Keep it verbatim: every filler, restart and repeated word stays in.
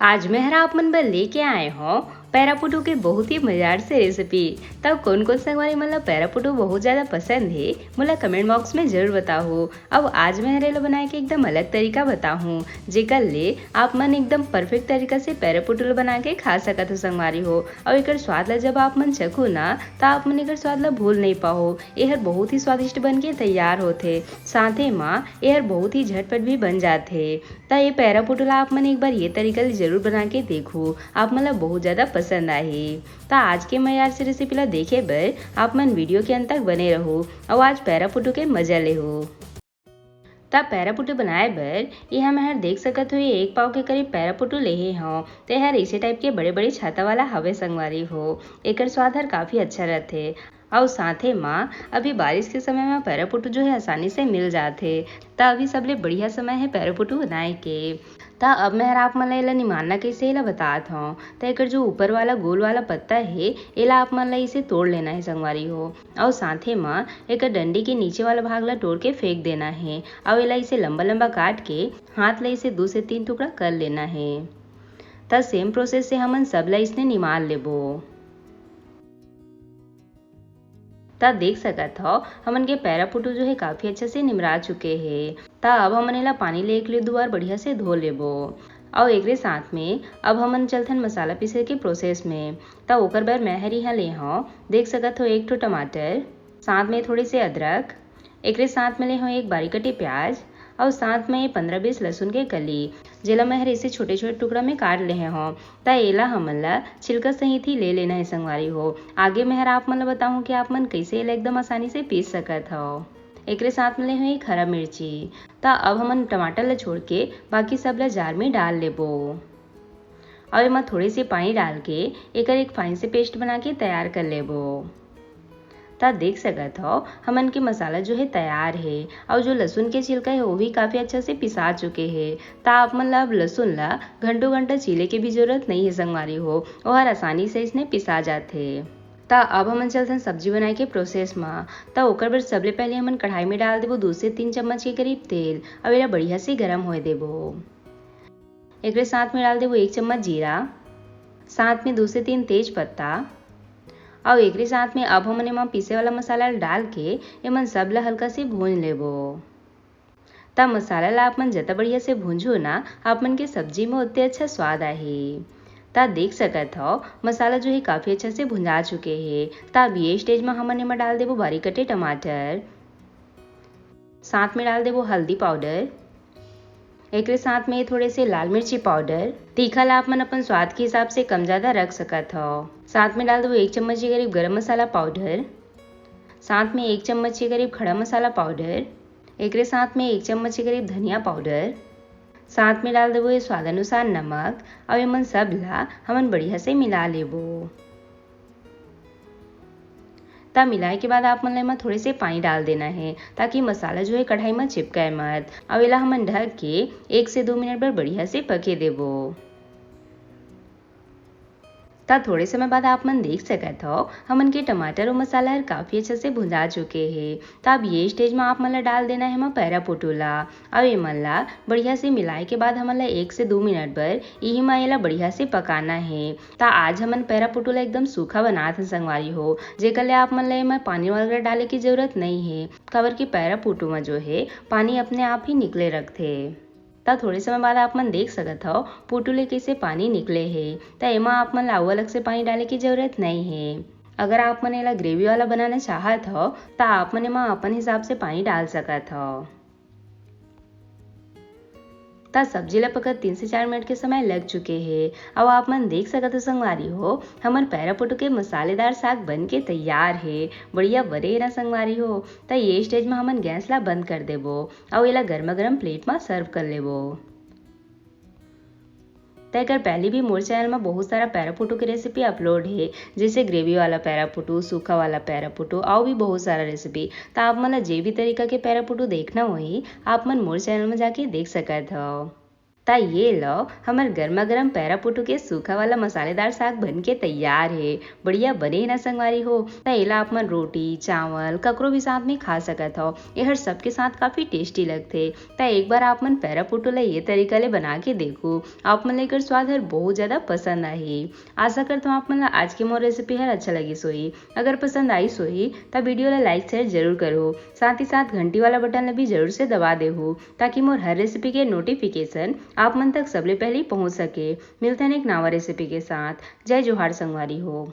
आज मैं हर आप मन बर लेके आए हौं पैरापुटू के बहुत ही मजेदार से रेसिपी। तब कोन कोन संगवारी मन ला पैरापुटू बहुत ज्यादा पसंद हे, मोला कमेंट बॉक्स में जरूर बताहू। अब आज मैं हर एला बनाए के एकदम अलग तरीका बताहूँ, जेकर ले आप मन एकदम परफेक्ट तरीका से पैरापुटू ला बना के खा सकत हो संगवारी हो। अउ एकर स्वाद ला जब आप मन चखू ना, त आप मन एकर स्वाद ला भूल नहीं पाहू। एहर बहुत ही स्वादिष्ट बन के तैयार होथे। साथे म एहर बहुत ही झटपट भी बन जाथे। त ये पैरापुटू ला आप मन एक बार ये तरीका ले जरूर बना के देखू, आप मन ला बहुत ज्यादा पसंद आही। त आज के मजेदार से रेसिपी ला देखे बर आप मन वीडियो के अंत तक बने रहू अउ आज पैरापुटू के मजा लेहू। त पैरापुटू बनाए बर ये हम हर देख सकत हो, ये एक पाव के करीब पैरापुटू लेहे हौं। त एहर ऐसे टाइप के बड़े-बड़े छाता वाला हवे संगवारी हो, एकर स्वाद हर काफी अच्छा रहथे। अउ साथे म अभी बारिश के समय म पैरापुटू जो है आसानी से मिल जाथे, त अभी सबले बढ़िया समय है पैरापुटू बनाए के। त अब मैं हर आप मन ला एला निमारना कइसे एला बतात हौं। त एकर जो ऊपर वाला गोल वाला पत्ता हे, एला आप मन ला इसे तोड़ लेना है संगवारी हो। अउ साथे म एकर डंडी के नीचे वाला भाग ला तोड़ के फेंक देना हे। अउ एला इसे लंबा लंबा काट के हाथ ला इसे दू से तीन टुकड़ा कर लेना हे। त सेम प्रोसेस से हमन सब ला इसने निमार लेबो। त देख सकत हव, हमन के पैरापुटू जो है काफी अच्छा से निमरा चुके हे। त अब हमन एला पानी ले एक ले दो बार बढ़िया से धो लेबो। अउ एकरे साथ में अब हमन चलथन मसाला पीसे के प्रोसेस में। त ओकर बर मैं हर इहाँ ले हव, देख सकत हो, एक ठो टमाटर, साथ में थोड़े से अदरक, एकरे साथ में ले हव एक बारीक कटे प्याज, अउ साथ में पंद्रह बीस लहसुन के कली, जेला मैं हर ऐसे छोटे-छोटे टुकड़ा में काट लेहे हव। त एला हमन ला छिलका सहित ही ले लेना है संगवारी हो। आगे मैं हर आप मन ला बताहूँ कि आप मन कइसे एला एकदम आसानी से पीस सकत हव। एकरे साथ में ले हव एक हरा मिर्ची। त अब हमन टमाटर ला छोड़ के बाकी सब ला जार में डाल लेबो। अउ एमा थोड़े से पानी डाल के एकर एक फाइन से पेस्ट बना के तैयार कर लेबो। त देख सकत हव, हमन के मसाला जो है तैयार हे, अउ जो लहसुन के छिलका है, वो भी काफी अच्छा से पिसा चुके हे। त आप मन ला अब लहसुन ला घंटों घंटा छीले के भी जरूरत नहीं है संगवारी हो, ओहर आसानी से इसने पिसा जाथे। त अब हमन चलथन सब्जी बनाए के प्रोसेस म। त ओकर बर सबले पहले हमन कढ़ाई में डाल देबो दो से तीन चम्मच के करीब तेल, अउ एला बढ़िया से गरम होए देबो। एकरे साथ में डाल देबो एक चम्मच जीरा, साथ में दो से तीन तेज पत्ता, अउ एकरे साथ में अब हमन एमा पीसे वाला मसाला ल डाल के एमन सब ल हल्का से भून लेबो। त मसाला ला आप मन जतका बढ़िया से भूंजो ना, आप मन के सब्जी में ओतने अच्छा स्वाद आही। त देख सकत हव, मसाला जो है काफी अच्छा से भुंजा चुके हे। त अब ये स्टेज में हमन एमा डाल देबो बारीक कटे टमाटर, साथ में डाल देबो हल्दी पाउडर, एकरे साथ में थोड़े से लाल मिर्ची पाउडर। तीखा ला आप मन अपन स्वाद के हिसाब से कम ज्यादा रख सकत हव। साथ में डाल देबो एक चम्मच के करीब गरम मसाला पाउडर, साथ में एक चम्मच के करीब खड़ा मसाला पाउडर, एकरे साथ में एक चम्मच के करीब धनिया पाउडर, साथ में डाल देबो ये स्वाद अनुसार नमक, अउ एमन सब ला हमन बढ़िया से मिला लेबो। त मिलाए के बाद आप मन ला एमा थोड़े से पानी डाल देना हे, ताकि मसाला जो है कढ़ाई म चिपकाए मत। अउ एला हमन ढक के एक से दो मिनट बर बढ़िया से पके देबो। त थोड़े समय बाद आप मन देख सकत हव, हमन के टमाटर अउ मसाला हर काफी अच्छा से भुंजा चुके हे। त अब ये स्टेज म आप मन ला डाल देना हे एमा पैरा पोटू ला, अउ एमन ला बढ़िया से मिलाए के बाद हमन ला एक से दो मिनट बर इही म एला बढ़िया से पकाना हे। त आज हमन पैरा पोटू ला एकदम सूखा बनात हन संगवारी हो, जेकर ले आप मन ला एमा पानी वगैरह डाले के जरूरत नइ हे, काबर कि पैरा पोटू म जो हे पानी अपने आप ही निकले रखथे। त थोड़े समय बाद आप मन देख सकत हव, पोटू ले कइसे पानी निकले हे। त एमा आप मन ला अउ अलग से पानी डाले के जरूरत नइ हे। अगर आप मन एला ग्रेवी वाला बनाना चाहत हव, त आप मन एमा अपन हिसाब से पानी डाल सकत हव। त सब्जी ला पकत तीन से चार मिनट के समय लग चुके हे। अउ आप मन देख सकत हो संगवारी हो, हमर पैरा पोटू के मसालेदार साग बन के तैयार हे। बढ़िया बने हे ना संगवारी हो। त ये स्टेज म हमन गैस ला बंद कर देबो। अउ एला गरमा गरम प्लेट म सर्व कर लेबो। त एकर पहले भी मोर चैनल म बहुत सारा पैरा पोटू के रेसिपी अपलोड हे, जैसे ग्रेवी वाला पैरा पोटू, सूखा वाला पैरा पोटू, अउ भी बहुत सारा रेसिपी। त आप मन ला जे भी तरीका के पैरा पोटू देखना होही, आप मन मोर चैनल म जाके देख सकत हव। त ये लो, हमर गर्मा गर्म पैरा पुटू के सूखा वाला मसालेदार साग बन के तैयार हे। बढ़िया बने हे ना संगवारी हो? त एला आप मन रोटी, चावल, ककरो भी साथ में खा सकत हो। एहर सबके साथ काफी tasty लगथे। त एक बार आप मन पैरा पुटू ला ये तरीका ले बना के देखो, आप मन ला एकर स्वाद हर बहुत ज्यादा पसंद आही। आशा करत हूँ आप मन ला आज के मोर recipe हर अच्छा लगिस होही। अगर पसंद आइस होही, त video ला like share जरूर करहु। साथ ही साथ घंटी वाला button ला भी जरूर से दबा देहु, ताकि मोर हर recipe के notification आप मन तक सबले पहले पहुंच सके। मिलथन एक नवा recipe के साथ। जय जोहार संगवारी हो।